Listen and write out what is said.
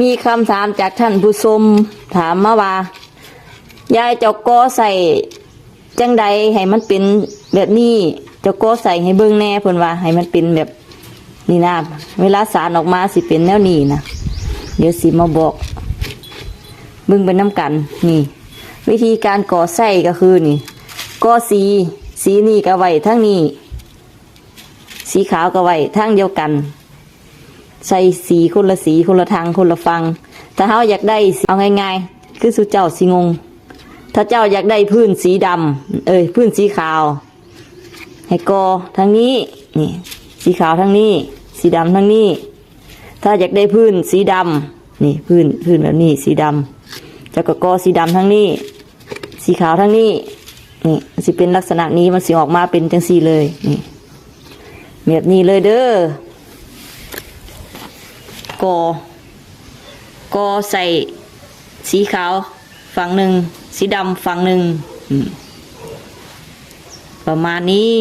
ມີຄຳຖາມຈາກທ່ານຜູ້ຊົມຖາມມາວ່າ ຍາຍເຈົ້າກໍ່ໃສ່ຈັ່ງໃດໃຫ້ມັນເປັນແບບນີ້? ເຈົ້າກໍ່ໃສ່ໃຫ້ເບິ່ງແດ່ ເພິ່ນວ່າໃຫ້ມັນເປັນແບບນີ້ນະ ເວລາສານອອກມາຊິເປັນແນວນີ້ນະ. ດຽວຊິມາບອກເບິ່ງໄປນຳກັນ. ນີ້ ວິທີການກໍ່ໃສ່ກໍຄືນີ້ ກໍ່ສີ ສີນີ້ກໍໄວ້ທາງນີ້ ສີຂາວກໍໄວ້ທາງດຽວກັນ ໃສ່ສີຄົນລະສີ ຄົນລະທາງ ຄົນລະຝັ່ງ. ຖ້າເຮົາຢາກໄດ້ ເອົາງ່າຍໆ ຄືສູ່ເຈົ້າຊິງົງ ຖ້າເຈົ້າຢາກໄດ້ພື້ນສີດຳ ເອີຍ ພື້ນສີຂາວ ໃຫ້ກໍ່ທາງນີ້ ນີ້ ສີຂາວທາງນີ້ ສີດຳທາງນີ້. ຖ້າຢາກໄດ້ພື້ນສີດຳ ນີ້ ພື້ນ ພື້ນແບບນີ້ສີດຳ ເຈົ້າກໍກໍ່ສີດຳທາງນີ້ ສີຂາວທາງນີ້. ນີ້ ມັນຊິເປັນລັກສະນະນີ້ ມັນຊິອອກມາເປັນຈັ່ງຊີ້ເລີຍ. ນີ້ ແບບນີ້ເລີຍເດີ ກໍ່ ກໍ່ໃສ່ສີຂາວຝັ່ງໜຶ່ງ ສີດຳຝັ່ງໜຶ່ງ ອືມ ປະມານນີ້.